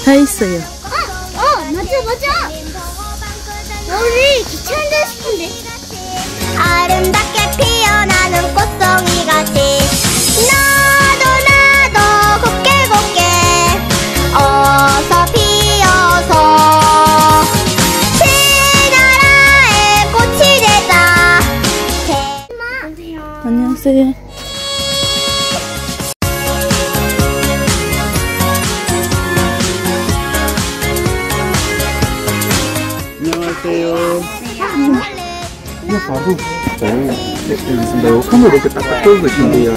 다 있어요. 맞아 맞아. 우리 기차 한잔 싶은데. 아름답게 피어나는 꽃송이 같이 나도 나도 곱게 곱게 어서 피어서 새나라의 꽃이 되자. 안녕하세요. 안녕하세요. 이거 바로 네, 여기 있습니다. 이거 손으로 이렇게 딱딱 떠서 드시면 돼요.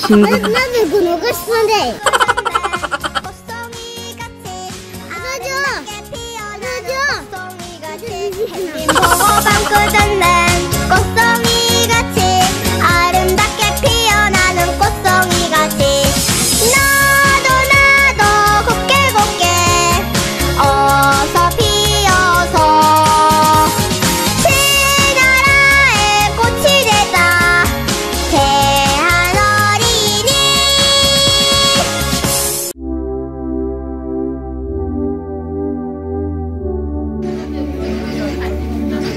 신기하다. 나도 이거 먹고 싶은데. 안아줘. 꽃송이같이 아름답게 피어나는 꽃송이같이 나도 나도 곱게 곱게 어서 피어서 새나라의 꽃이 되자. 대한 어린이.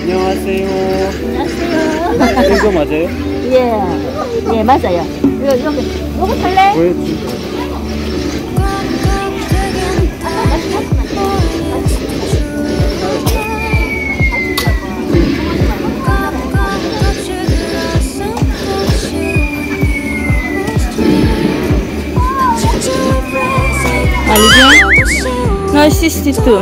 안녕하세요. 안녕하세요. 이거 맞아요? 예, 예 맞아요. 이거 이렇게 요거 탈래? 알죠? No, 62.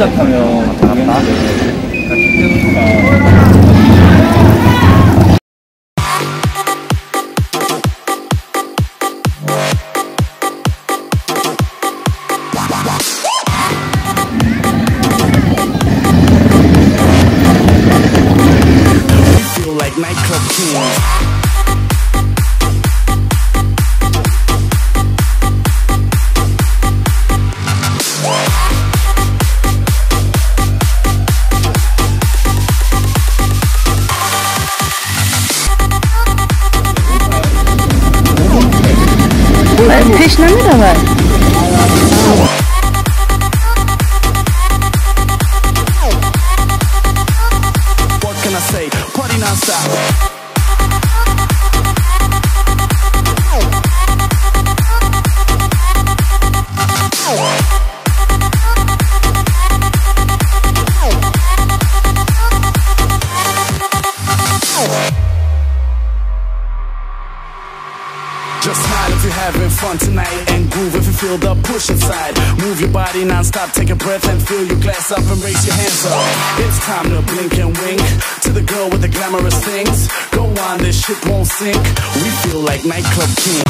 혼자 타면 모르겠는데 같이 태우니까. Nightclub kings. Пеш намеравад. What can I say? Party non-stop. Just smile if you're having fun tonight and groove if you feel the push inside. Move your body non-stop, take a breath and fill your glass up and raise your hands up. It's time to blink and wink to the girl with the glamorous things. Go on, this ship won't sink. We feel like nightclub kings.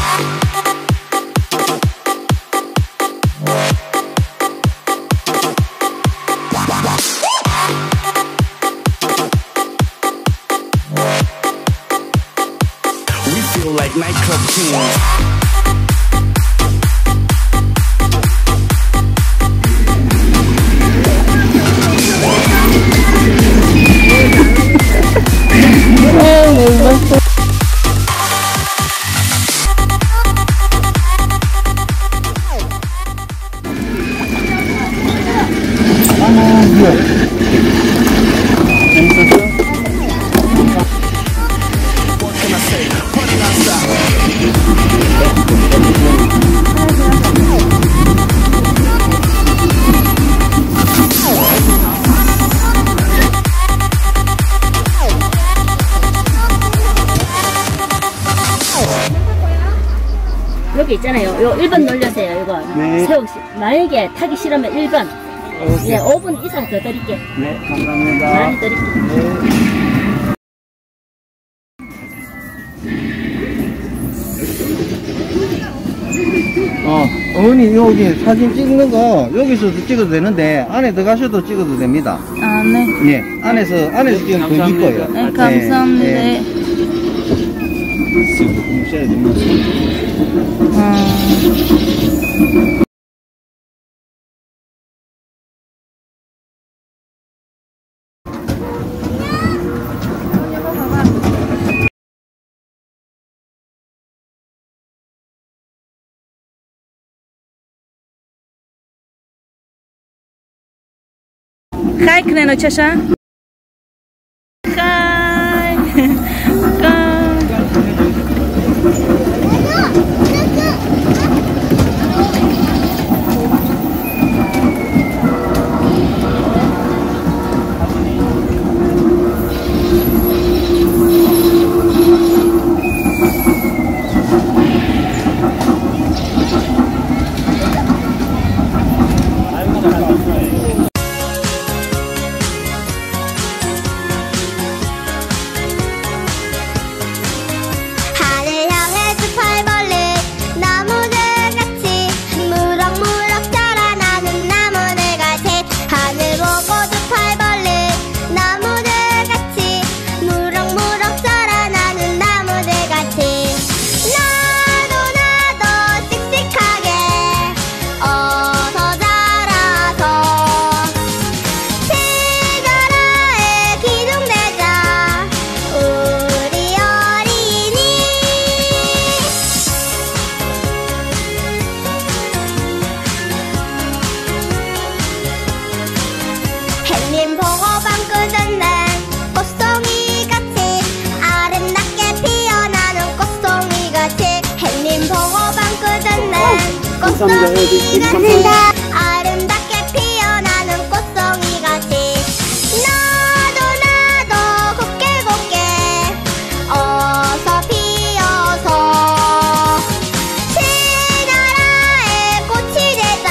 We feel like nightclub kings. What can I say? Party non-stop. 여기 있잖아요. 요 1번 눌러주세요. 이거. 네. 세욱 씨. 만약에 타기 싫으면 1번. 예, 5분 이상 더 드릴게. 네, 감사합니다. 많이 드릴게. 네. 어머니 여기 사진 찍는 거 여기서도 찍어도 되는데 안에 들어가셔도 찍어도 됩니다. 아, 네. 예, 안에서 찍으면 더 이뻐요. 네, 감사합니다. 네. Хай кнено чаша. Хай. Хай. 햇님 보고 방긋 웃는 꽃송이같이 아름답게 피어나는 꽃송이같이 햇님 보고 방긋 웃는 꽃송이같이 아름답게 피어나는 꽃송이같이 나도 나도 곱게 곱게 어서 피어서 신나라의 꽃이 되자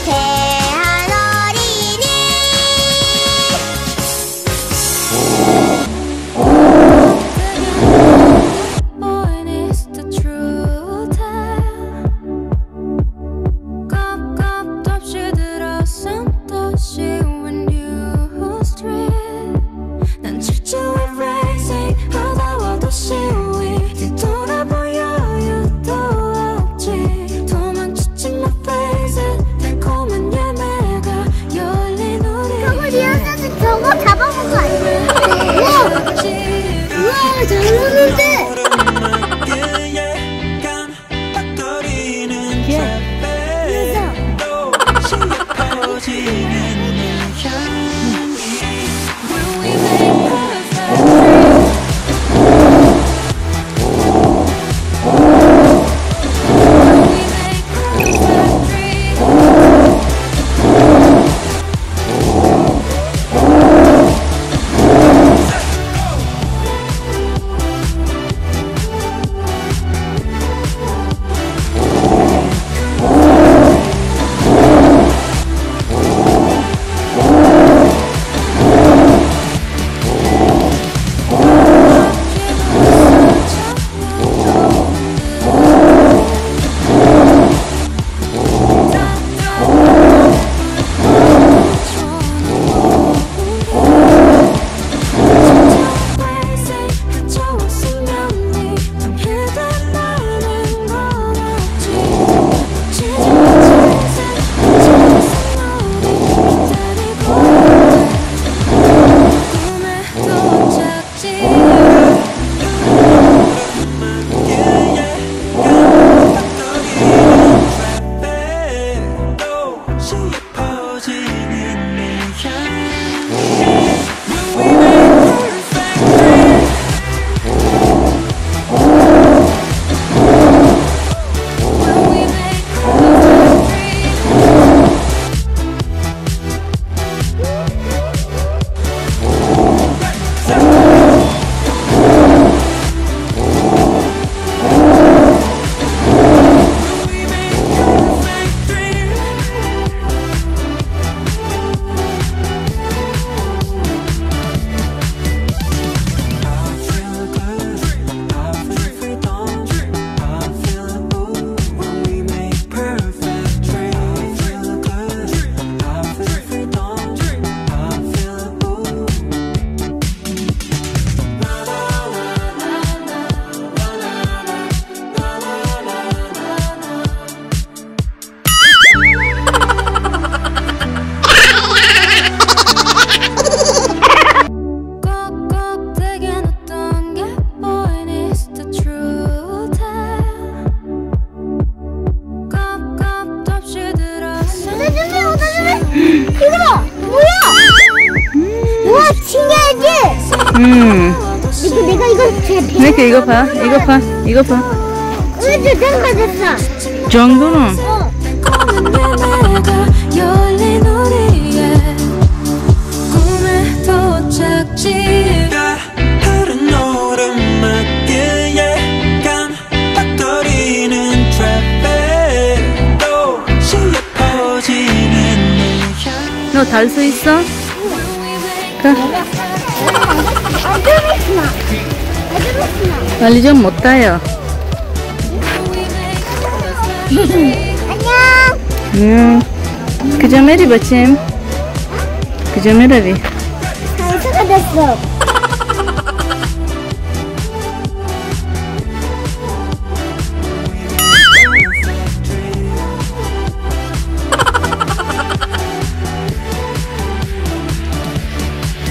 대한 어린이. 이거 봐! 뭐야? 우와, 신기하지? 이거 내가 이거 내가 이거 봐. 이거 봐. 이거 봐. 이거 내가 됐어. 정도는. 너 달 수 있어? 가. 빨리 좀 못 타요. 안녕. 그저 메리 버침. 그저 메라리. 장수가 됐어.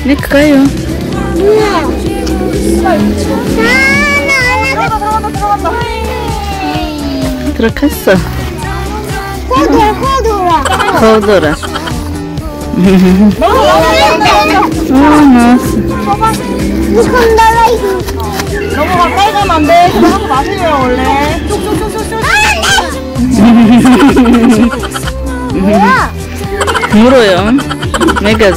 네, 가요. 들어갔어. 호돌아. 나왔어. 너무 가까이 가면 안 돼. 그거 마세요, 원래. 뭐야? 물어요. 내가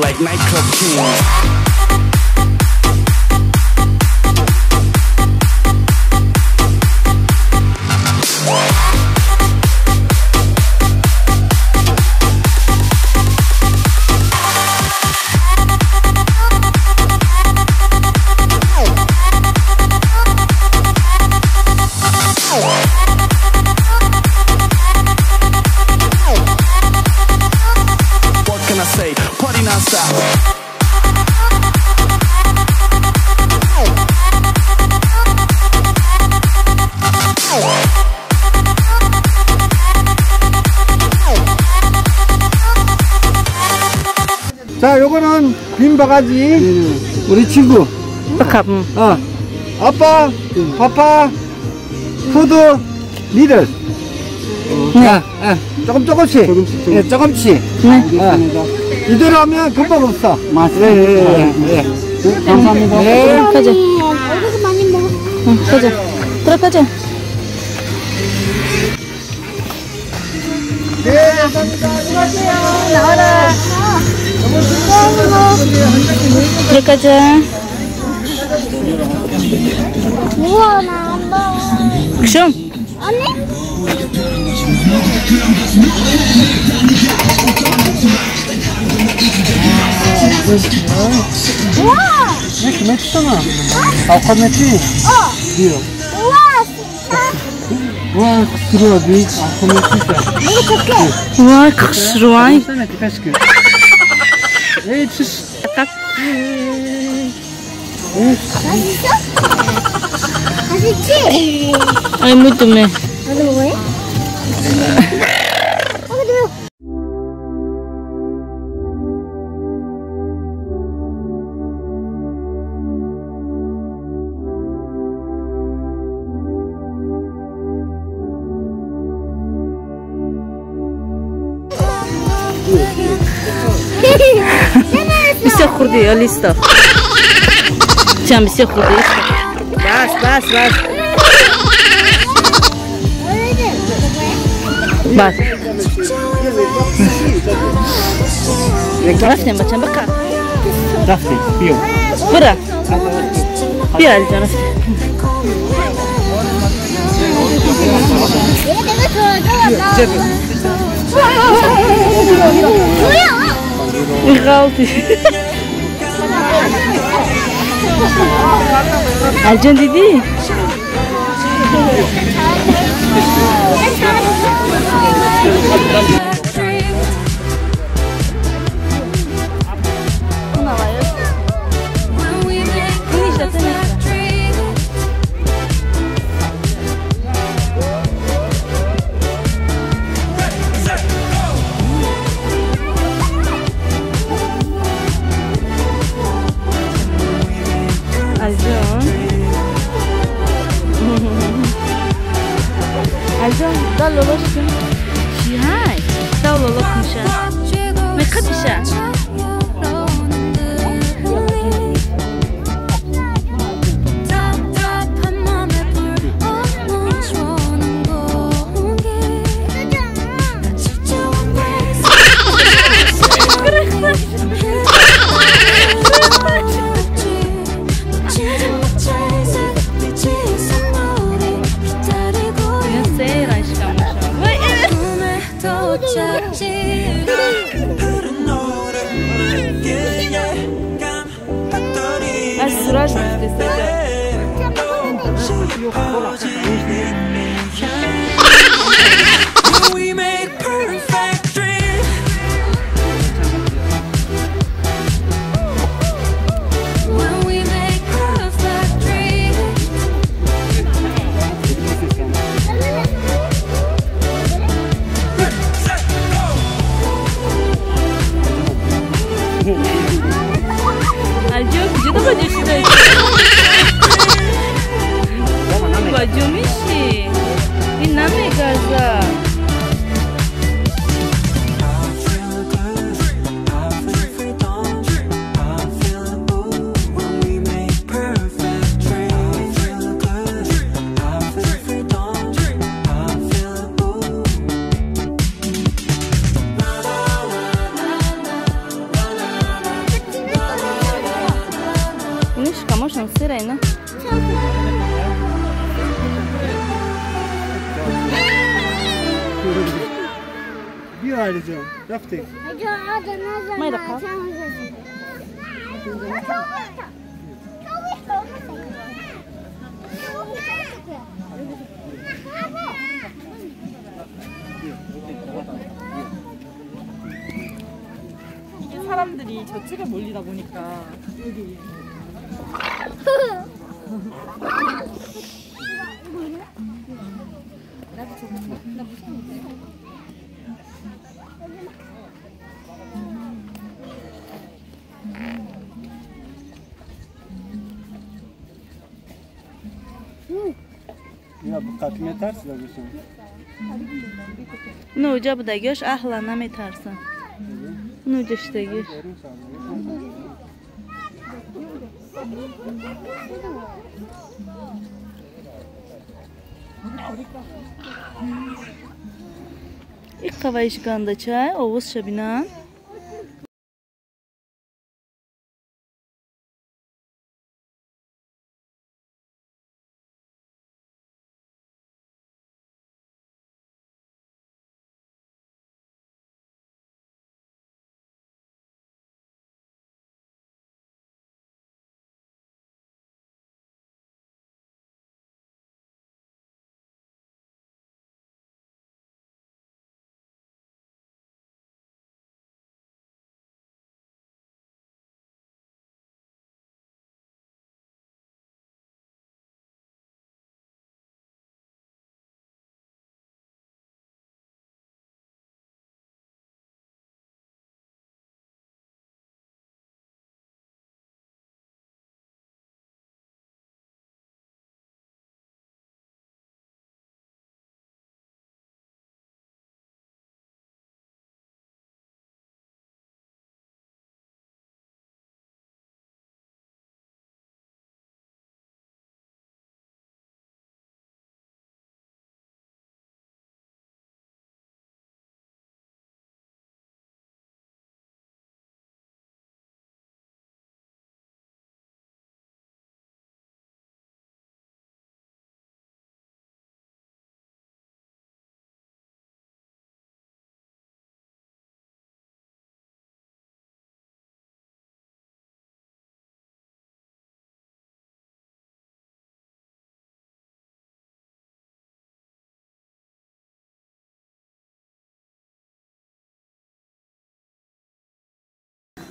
Like nightclub kings. What can I say? Party non-stop. 자, 요거는 빈 바가지. 우리 친구. 아빠, 파파, food, little. 네. 조금씩. 조금씩. 예, 조금씩. 네. 이대로 하면 금방 없어. 맞습니다. 예, 예, 예. 네, 감사합니다. 네. 가자. 어디서 많이 먹어? 응, 가자. 들어가자. 네, 감사합니다. 수고하세요. 나와라. 들어가자. 우와, 나 안 봐. 숑. 아니? 우와! 맥주잖아. 아까 맥주? 어. 우와, 진짜. 우와, 들어와, 아까 맥주. 이거 좋게. 우와, 크스루아이. 에이, 치스. 맛있어? 맛있지? 아이, 무tum에. 나도 먹어요? 어, 근데 왜? 있어. бисёр хурди, алисто. Чам бисёр хурди. Бас, бас, бас. Бас. Рафтем, бачам, бақа. Рафтем, биё. Бура. Биё, Алиҷон, рафтем. Ғалти. Алиҷон, дидӣ? Алиҷон, да лолош кун. Чӣ ҳай? Да лоло кунша. Меқапиша. Аз сураш Алиҷон, куҷо баҷо шуда? Баҷо мешӣ? Ин намегаза. Камошон сирайна. Биё, Алиҷон, рафтем. 사람들이 저쪽에 몰리다 보니까 여기. 나도 저거 나 무서운데. Я қати метарси дагӯшам. Ну, уҷа будагиёш аҳла наметарсам. Ну, уҷа шудагиёш. Иққаваиш гандачай, овоз шабинан.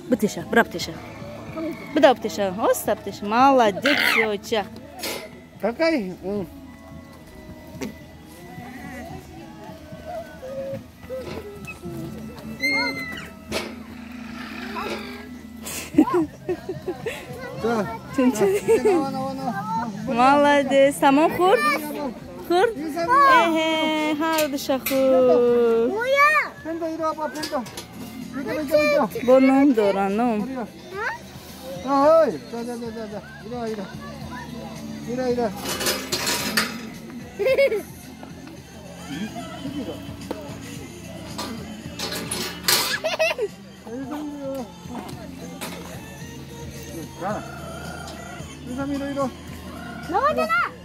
Бытыша, брат тыша. Быда бытыша. Оста бытыша. Молодец, оча. 가까이. 응. 자, 천천히. 나와 나와 나와. Молодец. Тамом хӯрд? Хӯрд? Эҳе, ҳардуша хӯрд. 뭐야? 팬더 이리 와봐 팬더. 이리 이리 이리. Бо ном доран, ном. 이리 와. 어이, 자자자자자, 이리 와 이리 와. 이리 와 이리 와. 자, 1, 3, 1, 5, 1, 5. 너잖아.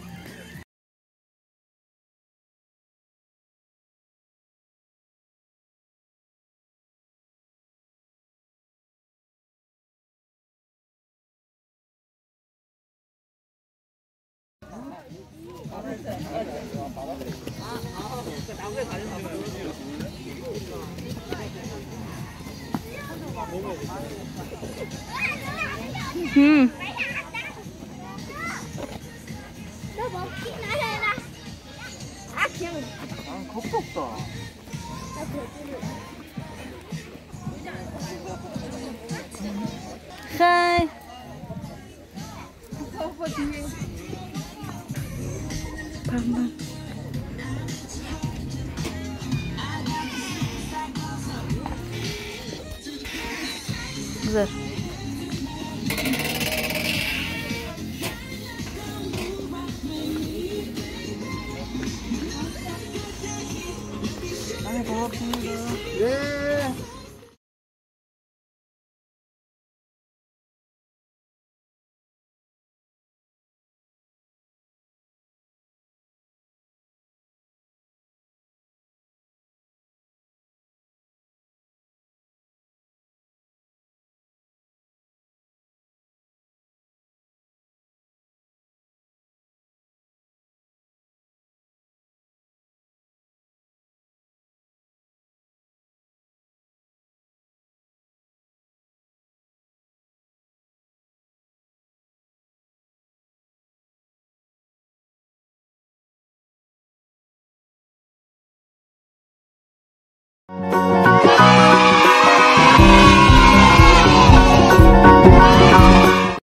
너 먹기나 해라. 아 그냥. 아, 겁도 없다. Хай. Пам-пам. Гузар.